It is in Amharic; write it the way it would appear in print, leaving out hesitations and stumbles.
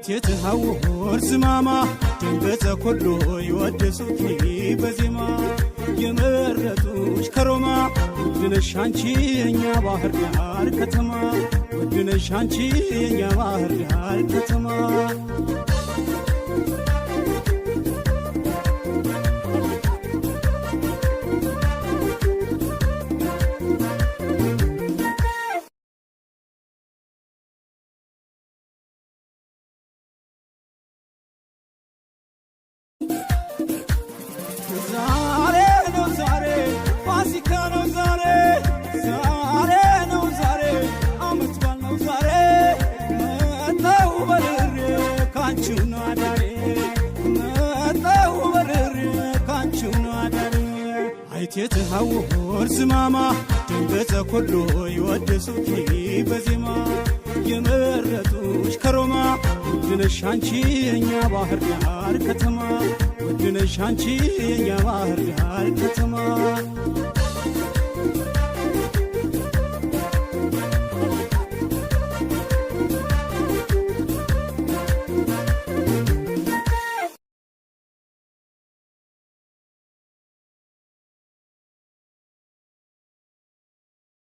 አይቴ ትሐውር ዝማማ ደንገጸ ኩሉ ይወድሱኪ በዜማ የመረጡሽ ከሮማ ውድነሽ አንቺ የኛ ባህር ዳር ከተማ፣ ውድነሽ አንቺ የኛ ባህር ዳር ከተማ። ዛሬ ነው ዛሬ ፋሲካ ነው ዛሬ፣ ዛሬ ነው ዛሬ አመት በዓል ነው ዛሬ። መጣሁ በርሬ ካንቺው ነው አዳሬ፣ መጣሁ በርሬ ካንቺው ነው አዳሬ። አይቴ ትሐውር ዝማማ ደንገጸ ኩሉ ይወድሱኪ በዜማ የመረጡሽ ከሮማ ውድነሽ አንቺ የኛ ባህር ዳር ከተማ፣ ውድነሽ አንቺ የኛ ባህር ዳር ከተማ።